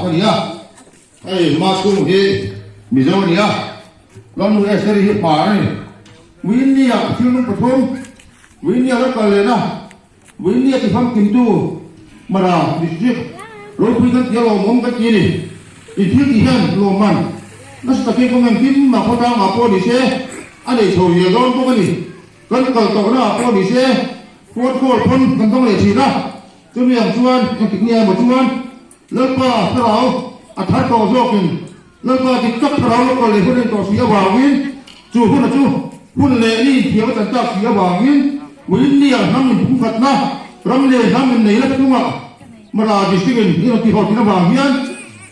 ka ni a, hei Machhung hi Mizo a ni a, Lalnu Esther-i hi Hmar a ni. Winnie-ah thil nung pathum, Winnie-a lo kal lehna, Winnie-a ti famkimtu Mara District ropui kan tia lawmawm kan ti a ni. I thil tih hian lawmman nasa takin kawng engkim mah khawtlangah pawh ni se a nei chho zel dawn bawk a ni. Kan kal tawhna ah pawh ni se phone call pawn kan dawng leh thin a, chumi ang chuan engtik nge emaw chuan Lalpa thlarau a thar tawh zawkin Lalpa dik tak thlarau lo kal leh hun a ni tawh si avangin chu huna chu hun leh ni inthiam a chan tak si avangin Winnie ah hnam inpumkhatna ram leh hnam inneihna chungah Mara District in i rawn tihawh thin avang hian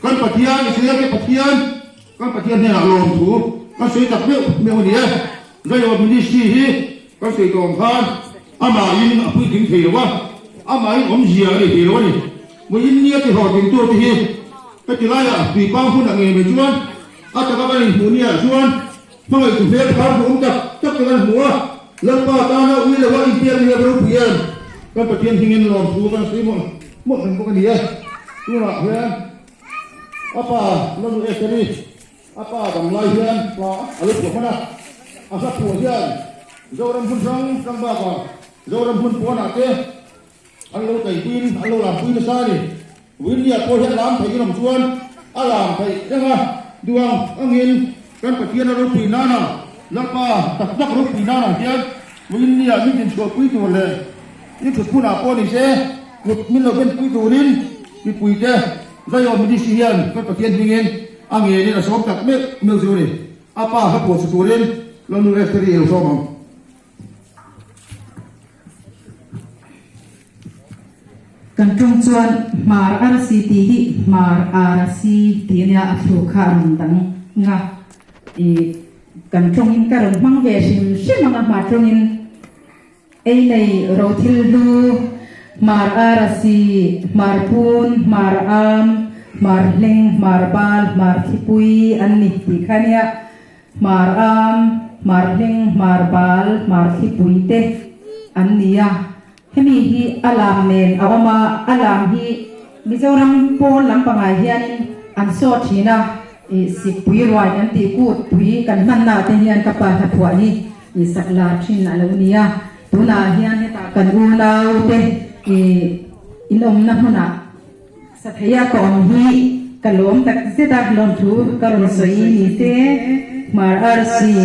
kan Pathian Israel te Pathian kan Pathian hnenah lawmthu kan sawi tak meuh meuh a ni e. Zaiawt Ministry hi kan sawi tawh ang khan amahin a puitling thei lo a, amahin awmzia a nei thei lo a ni. Vawiin nia tihawh dingtu te hi heti laiah tuipang hun a ngei mai chuan a taka kan inhmuh niah chuan hmangaihtu hmel phar hmuh awm tak tak te kan hmu a, Lalpa tana ui lova inpiak ni a ropui em? Kan Pathian hmingin lawmthu kan sawi mawlh mawlh reng bawk a ni e. Tunah hian a pa Lanu Esther-i A pa dam lai hian hla a lo phuah hman a, a hla phuah hian Zoram hmun hrang hrang bakah Zoram hmun pawnah te an lo taipuiin an lo lampui nasa a ni. Winnie-a pawh hian lam theih inawm chuan a lam theih reng a, duang angin kan Pathian a ropui nana, Lalpa tak tak ropui nana hian Winnie-a min dinchhuahpui tur leh i thut hmunah pawh ni se kut min lo benpui turin mipuite Zaiawm Ministry hian kan Pathian hmingin a ngenin a sawm tak meuh meuh chu a ni. A pa hla phuah chhe turin Lonu Esther-i a lo sawm ang. Kan tawng chuan Hmar Arsi tih hi Hmar Arsi tih a nia, a thluk kha a rawn dang nga. Ih kan tawngin ka rawn hmang ve hrim hrim ang a, Hmar tawngin. Ei nei rothil hlu, hmar arasi, hmar phun, hmar am, hmar hleng, hmar bal, hmar thlipui an ni tih kha nia. Hmar am, hmar hleng, hmar bal, hmar thlipui te an ni a. Hemi hi a lam nen a awm a, a lam hi Mizoram pawn lampangah hianin an saw thin a. Ih sikpui ruai kan tih kut pui kan hmanna ah te hian ka pa hlaphuah hi ih sak lar thin a lo ni a, tunah hian hetah kan unau te ih in awmna hmunah satheia ka awm hi ka lawm tak zet a, lawmthu ka rawn sawi ni te Hmar Arsi.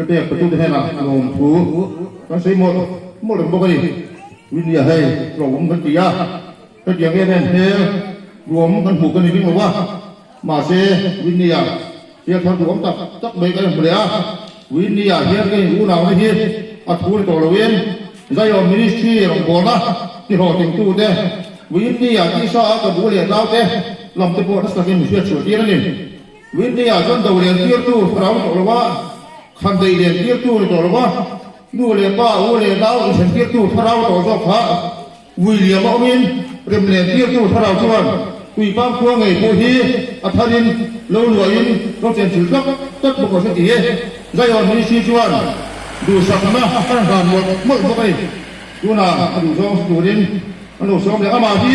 Thilpek petute hnenah lawmthu kan sawi mawlh mawlh reng bawk a ni. Winnie-a hei hlauhawm kan ti a, hetiang em em hmel ruam kan hmuh ka ni ring lo a, mahse Winnie-a hriat thar duhawm tak tak mai kan hmu leh a. Winnie-a hian ka in unauna hi a thu ni tawh loin Zion Ministry rawngbawlna tihlawhtlingtute Winnie-a tisa a ka bu leh naute lam te pawh nasa takin min hriat chhuah tir a ni. Winnie-a chuan do lian tirtu thlarau ni tawh lo a, khan deih lian tirtu ni tawh lo a, nu leh pa, u leh nau inhren tirtu thlarau tawh zawk kha William a awmin rem lian tirtu thlarau chuan Tuipang khua ngei pawh hi a tharin lo luahin lo chenchilh tlak tlak bawk a hre ti e. Zion Ministry chuan duhsakna a rawn hlan mawlh mawlh bawk a ni. Tunah a duhzawng hre turin an lo sawm leh amah hi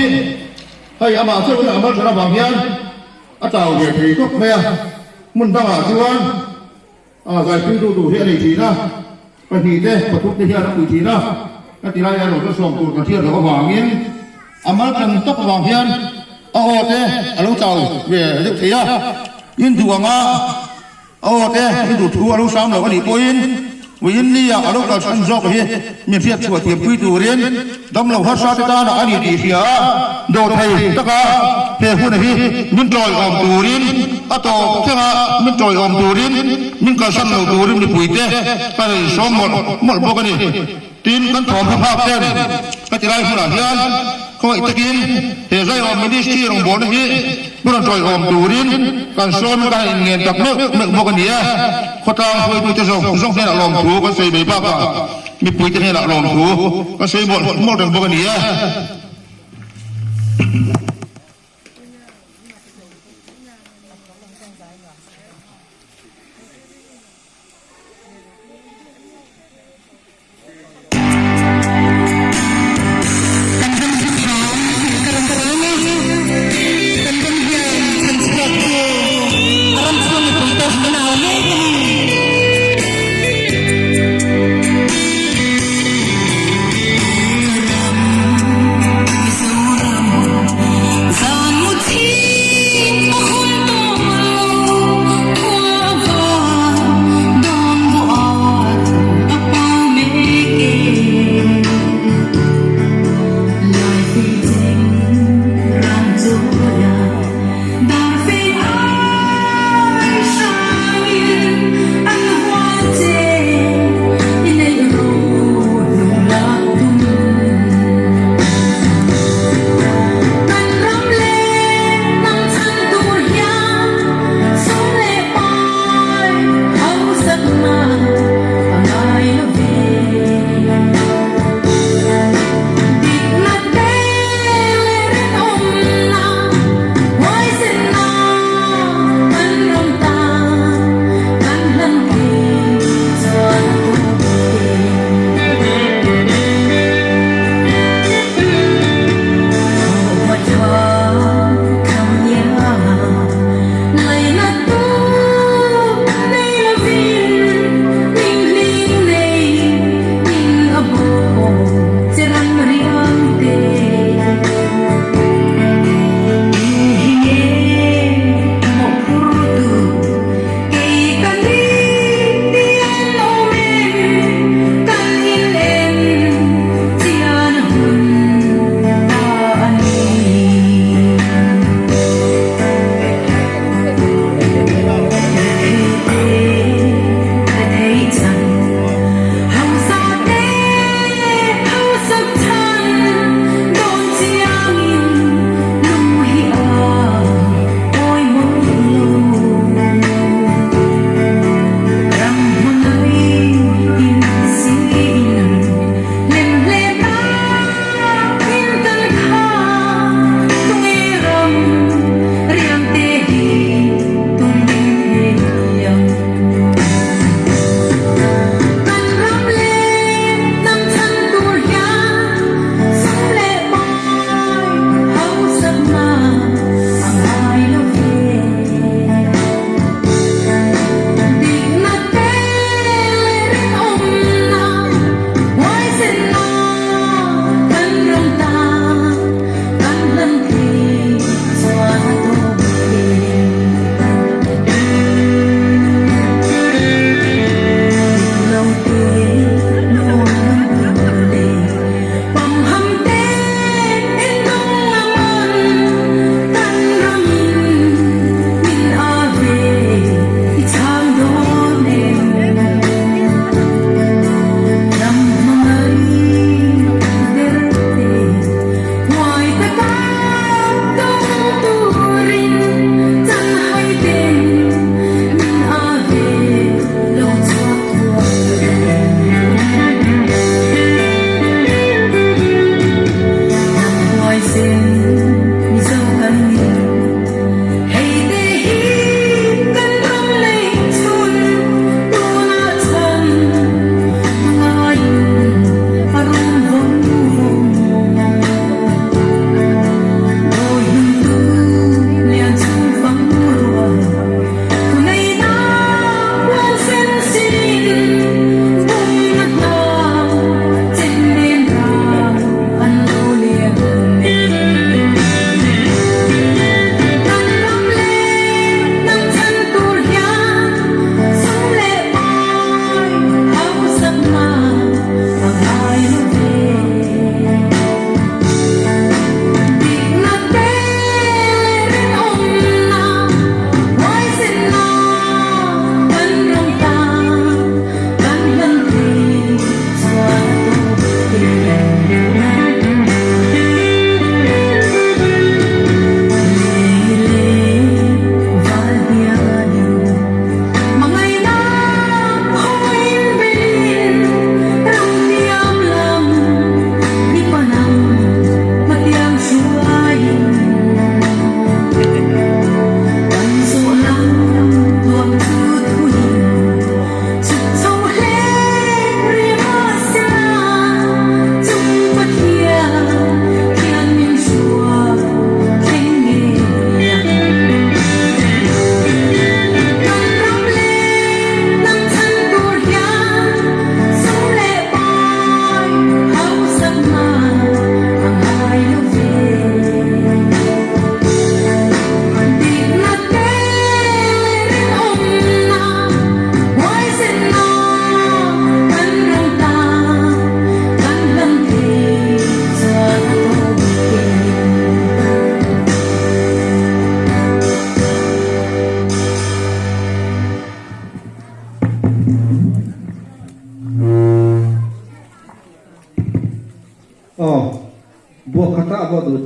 hei amah chauhin a mal than avang hian A chau ve thei khawp mai a, hmun dangah chuan a zaipui duh duh hi a nei thin a, pahnihte pathumte hian a pui thin a, ka ti lai erawh chu sawm tur kan hriat loh avangin a mal tan tak avang hian a aw te a lo chau ve deuh thei a, in duh anga A aw te i duh thu a lo sam lo a nih pawhin Winnie-a a lo kal chhan zawk hi min hriat chhuah thiampui turin damlo harsa te tana a ni tih hria a, dawhthei taka he hun hi min tawiawm turin a tawp thleng a, min tawiawm turin min kalsan lo turin mipuite ka rawn sawm mawlh mawlh bawk a ni. Tin, kan thawmhnaw phak ten ka ti lai hunah hian khawngaih takin he Zaiawm Ministry rawngbawlna hi hmun rawn tawiawm turin kan sawm in ka han inngen tak meuh meuh bawk a ni e. Khawtlang hruaitute zawng zawng hnenah lawmthu kan sawi mai bakah mipuite hnenah lawmthu kan sawi mawlh mawlh reng bawk a ni e. Kan ram hi thang ka rawn sawi a, kan ram hian chhan chhuak chu a ram chhung mipui te min au mek a ni. Ka ram Mizoram.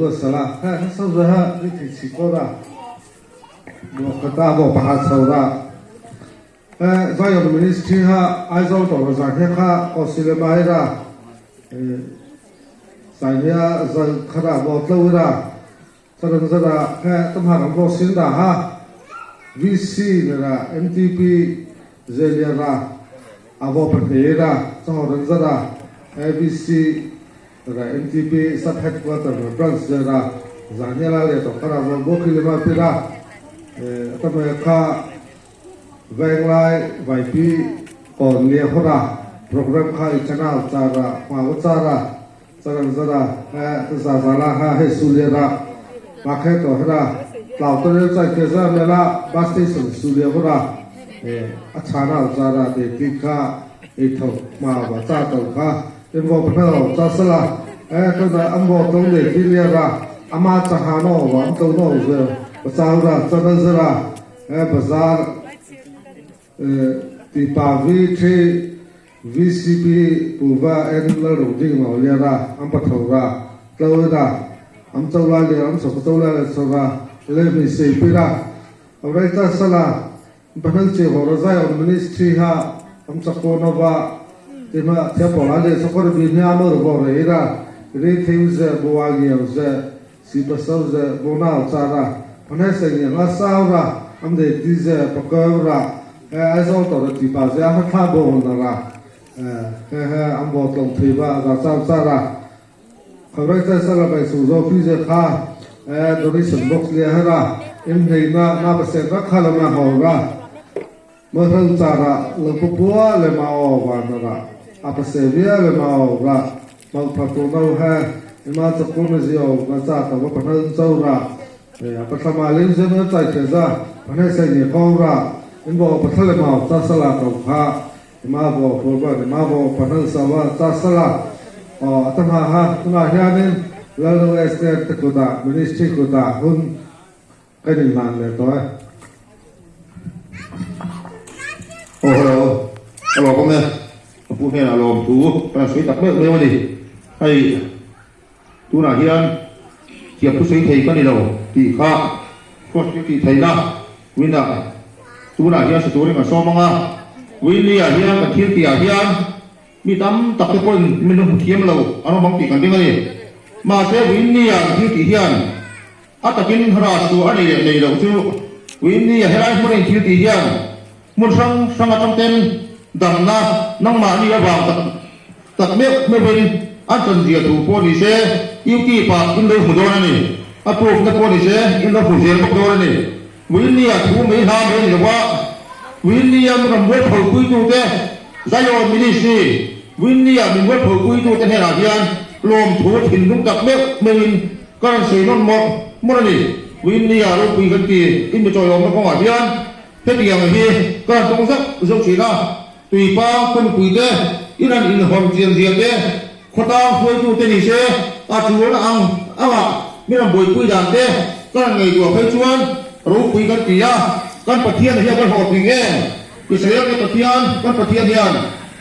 buatsaih a, he hla so zui ha ni thei chhi ko ra, bo kata bo paha chho ra. He Zion Ministry ha Aizawl to ra zan he kha ko sile mai ra, zan hia zan khara bo tlo ra. Charan zara he tamhar ang bo sin da ha VC le ra MTP Zelia ra avo pahnih ra chahoran zara he VC ra MTP sub headquarter ra branch ze ra zaniala le to kara bo bo khilima pi ra atame kha Venglai Vaipi kawn lia hawra program kha i channel chara hma chara Charang zara he ta za za la ha hei Sulia ra ma khe to hera tlau ta rel chai ke za me la bus station Sulia ho ra e a chana o cha ra de ti kha ei tho ma ba cha to kha em vo pa no cha sala e to na am vo to le ti lia ra ama cha ha no wa am to no ze ba cha ra cha na zara e bazar e ti pa vi thi VCP Pu Va En Lal Ro Ding Lo Lia Ra Am Pa Tho Ra Tlo Ra Am Cho Lai Le Am Cho Cho Lai Le Cho Ra Le Mi Se Pi Ra Am Rai Ta Sa La Am Pa Nal Che Ho Ra Zai Om Ministry Ha Am Chak Ko Na Va Ti Ma Thia Po La Le Cho Ko Ra Bi Nia Mo Ra Bo Ra Ra Ri Theu Ze Bo Wa Ngiau Ze Si Pa Sau Ze Bo Nau Cha Ra Pa Nai Sa Ngiang La Sau Ra Am De Ti Ze Pa Keu Ra He Aizawl tawh ra ti pa zia ha thla bo na ra he he am bo tlong thei ba za chau cha ra khabrai chai sala bai su zo fi ze kha e donation box le ha ra im nei na na pa se ra kha la ma ho ra ma ral cha ra lo pu pua le ma o wa na ra a pa se via le ma o ra ma pha tu no he ima cha ku na zi o na cha ta wa pa na chau ra A pathlama leng zem na chai theh za pahnih sai ni ko ra in bo pathlale mau cha sala ko kha ima bo forward ima bo pahnal sawa cha sala o atama ha tuna hianin Lalnu Esther te kutah ministry kutah hun kan in hlan leh tawh e. Aw hello a lawm awm e ka pu hnenah lawm thu ka la sawi tak meuh meuh a ni hei. Tunah hian thiam thu sawi thei ka ni lo tih kha Cross chu tih theihna Winah tunah hian sa turin kan sawm ang a, Winley-ah hian kan thil tihah hian mi tam tak te pawhin min lo hmu thiam lo an awm ang tih kan ring a ni. Mahse Winley-ah kan thil tih hian a takin rah chu a nei leh nei loh chu Winley-a helai hmuna in thil tih hian hmun hrang hrang atang ten damna nangmahni avang tak Tak meuh meuhin an chanzia thu pawh ni se YouTube ah in lo hmu dawn a ni. A proof na pawh ni se in lo hmu zel bawk dawn a ni. Willie-a thu mai hla mai a ni lo a, Willie-a rawn mualphopuitute Zion Ministry Willie-a min mualphopuitute hnenah hian lawmthu thinlung tak meuh meuhin ka rawn sawi nawn mawlh mawlh a ni. Willie-a ropui kan ti in mi chawiawmna kawngah hian hetiang hi ka rawn tawng zauh zauh thin a. Tuipa kawngpui te, in an inhawn chian zia te, khawtang hruaitu te ni se, a tul ang angah min rawn buaipui dan te ka rawn ngaihtuah phei chuan ropui kan ti a, kan Pathian hian kan hlawhtling em? Israel te Pathian, kan Pathian hian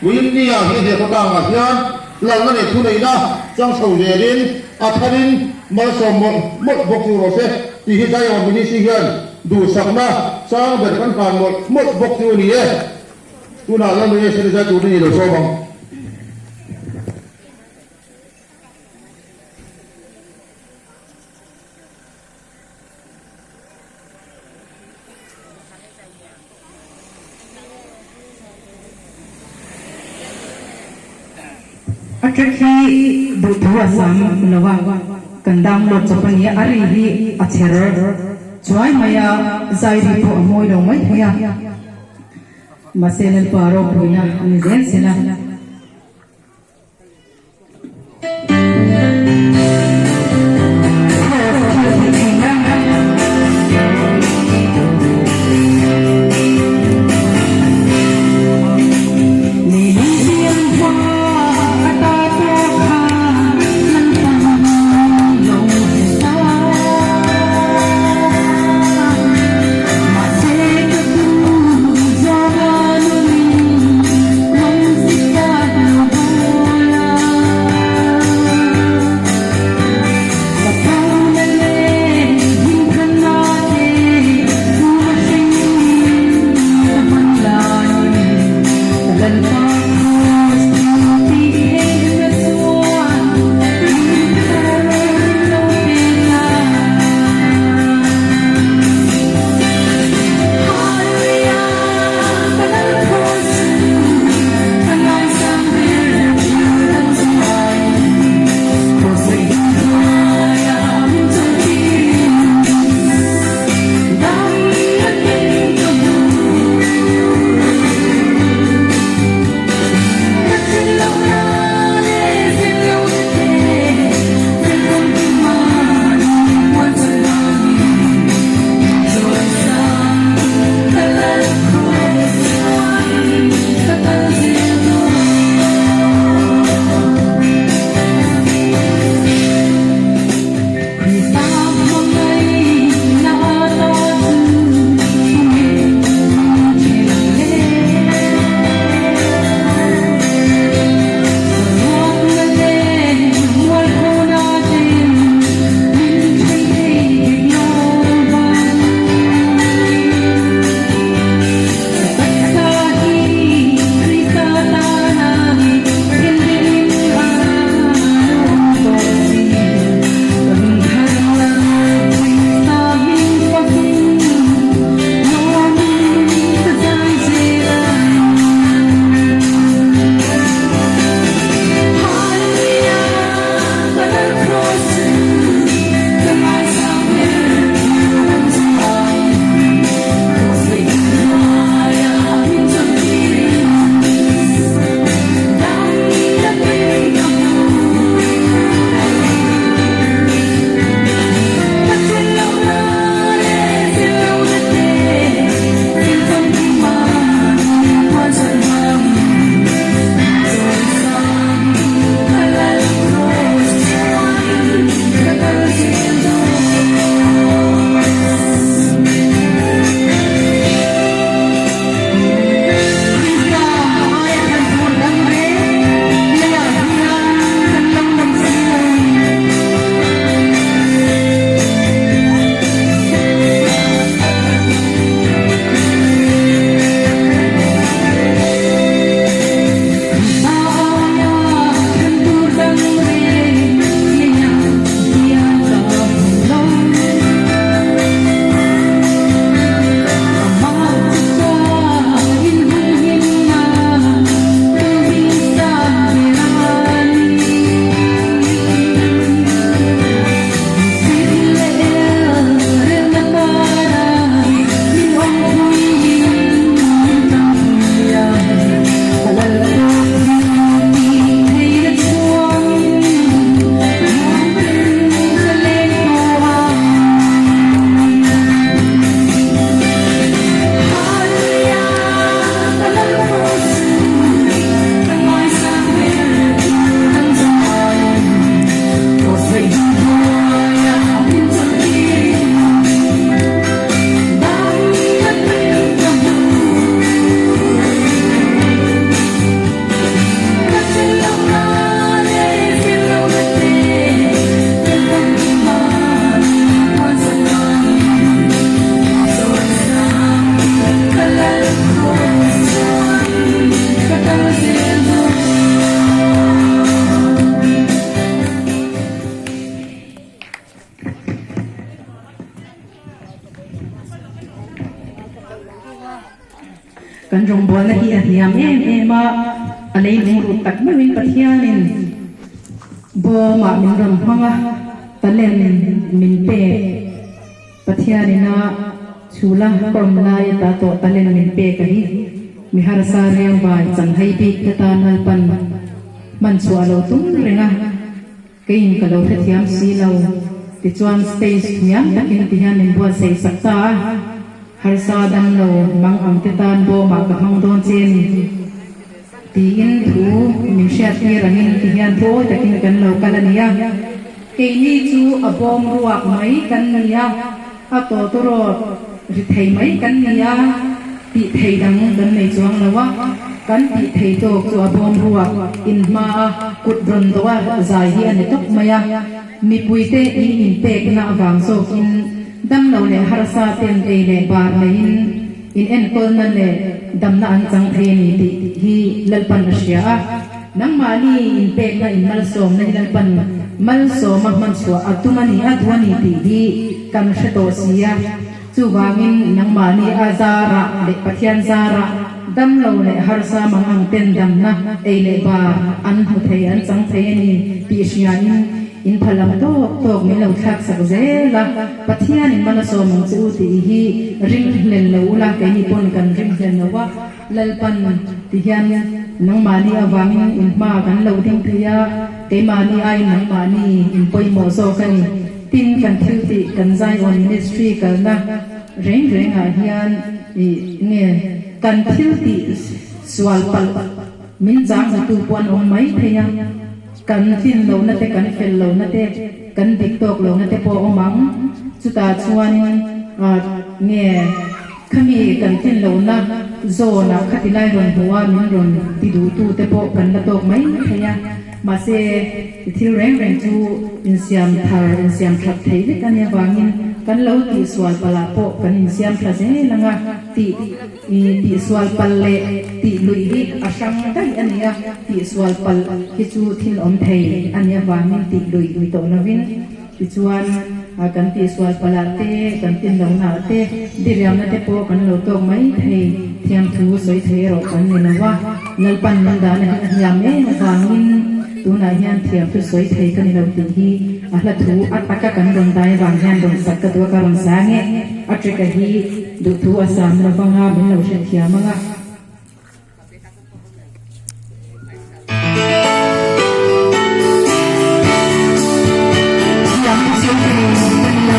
Winnie-a hi he khawtangah hian lalna leh thuneihna chang chho zelin a tharin malsawm mawlh mawlh bawk chu rawh se tih hi Zion Ministry hian duhsakna chang ber kan hlan mawlh mawlh bawk chu a ni e. Tunah Lal Esa ni zai tur ni lo sawm ang. A track hi duhthu a sam lo a, kan download chawp a nia, a ri hi a chher chuai mai a, zai ri pawh a mawi lo mai thei a. Mahse Lalpa ropuina a ni zel sin a. Kan rawngbawlna hi a hniam em em a, a leilung rut tak meuhin Pathianin bawmah min rawn hmang a, talent min pek. Pathianin a chhula kawm lai ata tawh talent min pek a hi. Mi harsa riangvai chanhai bik te tan Lalpan hman chhuah lo tum reng a. Keiin ka lo hrethiam si lo. Tichuan stage hniam takin tihian min buatsaih sak ta a, harsa dam lo mang ang te tan bawmah ka hmang dawn che ni tiin thu min hriattir angin tihian thu awi takin kan lo kal a ni a. Keini chu a bawm ruak mai kan ni a, a tawtawrawt ri thei mai kan ni a, tih thei dang kan nei chuang lo a, kan tih thei tawk chu a bawm ruak in hma a kut rawn dawh a zai hi a ni tawp mai a, mipuite in inpekna avang zawkin damlo leh harsa ten ei leh bar neiin in enkawlna leh damna an chang thei a ni tih hi Lalpan a hria a, nangmahni inpekna in malsawmna hi Lalpan malsawma hmanchhuah a tum a ni a duh a ni tih hi kan hre tawh si a. Chuvangin nangmahni a zarah leh Pathian zarah damlo leh harsa mang ang ten damna ei leh bar an hmu thei an chang thei a ni tih hriain in pha lam tawk tawk min lo thlak sak zel a, Pathianin man a sawm ang che u tih hi ring hlen lo ula keini pawn kan ring hlen lo a, Lalpan ti hian nangmahni avangin in hma kan lo ding thei a, keimahni aiin nangmahni in pawimawh zawk a ni. Tin, kan thil tih kan Zion Ministry kalna reng rengah hian ih nge kan thil tih sual palh min chang hmutu pawh an awm mai thei a, kan tlin lohna te kan fel lohna te kan dik tawk lohna te pawh a awm ang. Chutah chuanin ah nge khami kan tlin lohna zawnah khati lai rawn hmu a min rawn ti duhtu te pawh kan la tawk mai thei a. Mahse, i thil reng reng chu insiam thar, insiam that thei vek a nia vangin kan lo tihsual palh ah pawh kan insiam tha zel ang a, tih i tihsual palh leh tih luih hi a hrang daih a nia, tihsual palh hi chu thil awm thei a nia vangin tih luih ni tawh lovin tichuan kan tihsual palh ah te, kan tinlohna ah te, diriamna te pawh kan lo tawk mai thei, thiamthu sawi thei erawh kan ni lo a. Lalpan min dahna hi a hniam em avangin tunah hian thiamthu sawi thei ka ni lo tih hi a hla thu a taka kan rawn dai avang hian rawn sak ka duh a, ka rawn sa nge a treka hi duhthu a sam lo vanga min lo hrethiam ang a. Thiamthu sawi thei ka ni lo.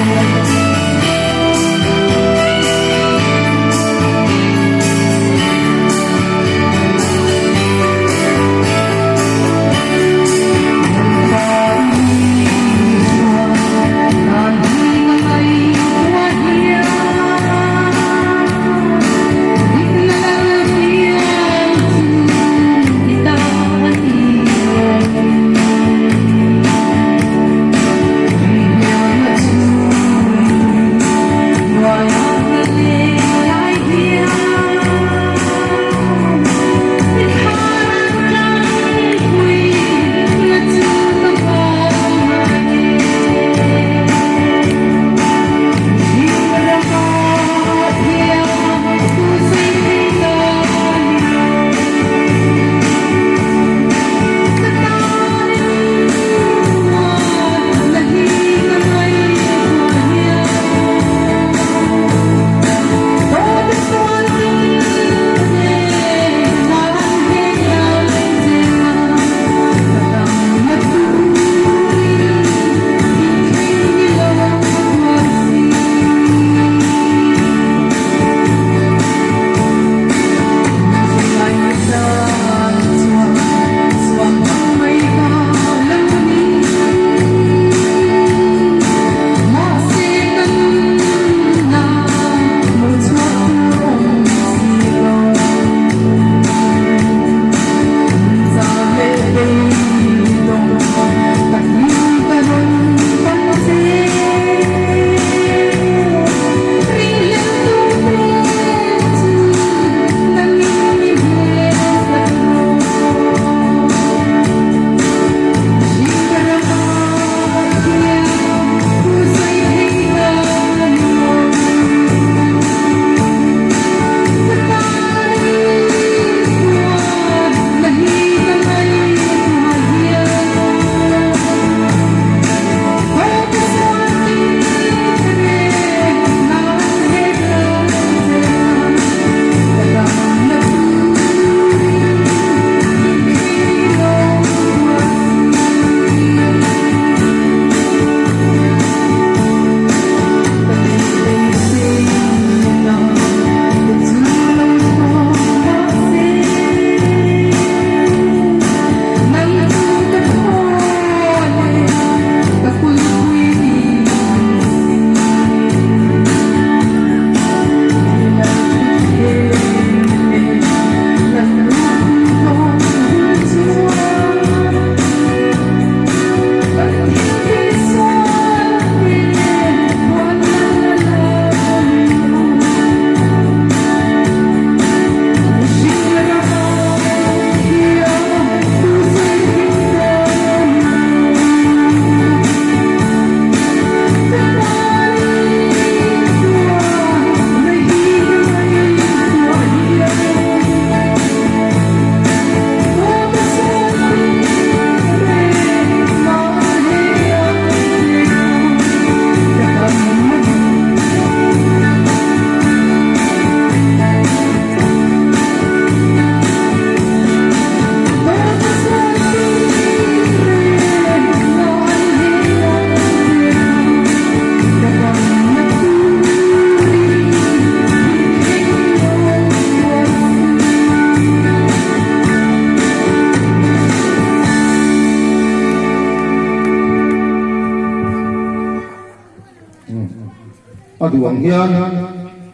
A duh ang hian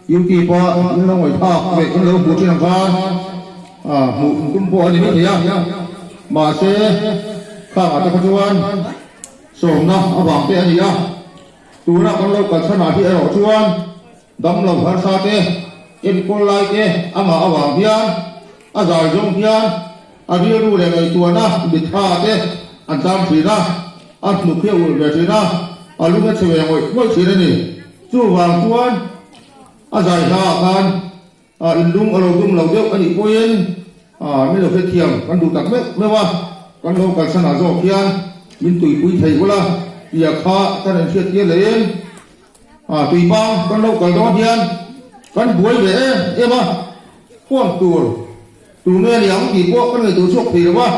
YouTube a in lo ngaihthlak leh in lo hmuh thin ang khan hmuh tum pawh a ni mai thei a, mahse khangah te kha chuan sawmna avang te a ni a, tuna kan lo kal chhanah hi erawh chuan damlo harsa te enkawl lai te amah avang hian a zai zawng hian a rilru leh ngaihtuahna mitthla te an cham thin a, a hnuk hi a ulh ve thin a, a lung a chhe ve ngawih ngawih thin a ni. Chuvang chuan a zai hlaah khan inlung a lo dum lo deuh a nih pawhin min lo hrethiam kan duh tak meuh meuh a, kan lo kalsanah zawk hian min tuipui thei ula tia kha kan inhriat tir lehin Tuipang kan lo kal dawn hian kan buai ve em em a, huam tur Tu nge ni ang tih pawh kan ngaihtuah chhuak thei lo a,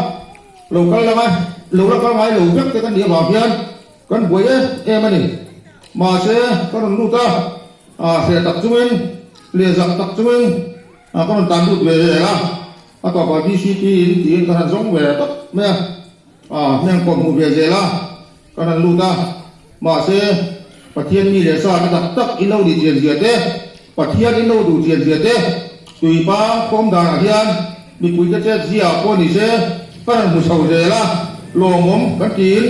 lo kal la ngai lo la kal ngai lo vek te kan nih avang hian kan buai em em a ni. Mahse ka rawn lut a, hreh tak chungin leh zak tak chungin ka rawn tan lut ve zel a, a tawpah VCP in tiin ka han zawng ve tawp mai a, hmeng pawh hmuh ve zel a ka rawn lut a. Mahse Pathian mi leh sa te tak tak in lo nih chian zia te, Pathian in lo duh chian zia te, tuipang khawm danah hian mipuite chet zia pawh ni se ka rawn hmu chho zel a, lawmawm kan tiin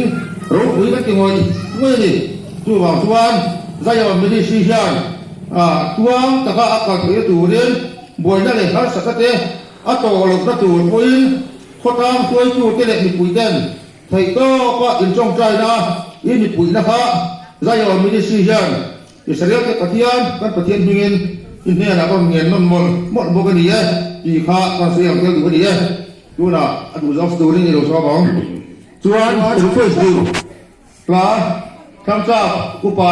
ropui kan ti ngawih ngawih a ni. Chuvang chuan Zion Ministry hian tuang taka a kal theihna turin buaina leh harsatna te a tawh lohna tur pawhin khawtlang hruaitute leh mipuiten Theih tawka intawngtaina i mipuihna kha Zion Ministry hian Israel te Pathian, kan Pathian hmingin i hnenah ka rawn ngen nawn mawlh mawlh bawk a ni e tih kha ka sawi ang tel duh a ni e. Tunah a duh zawng turin i lo sawm ang. Chuan request duh hla thlang chak upa.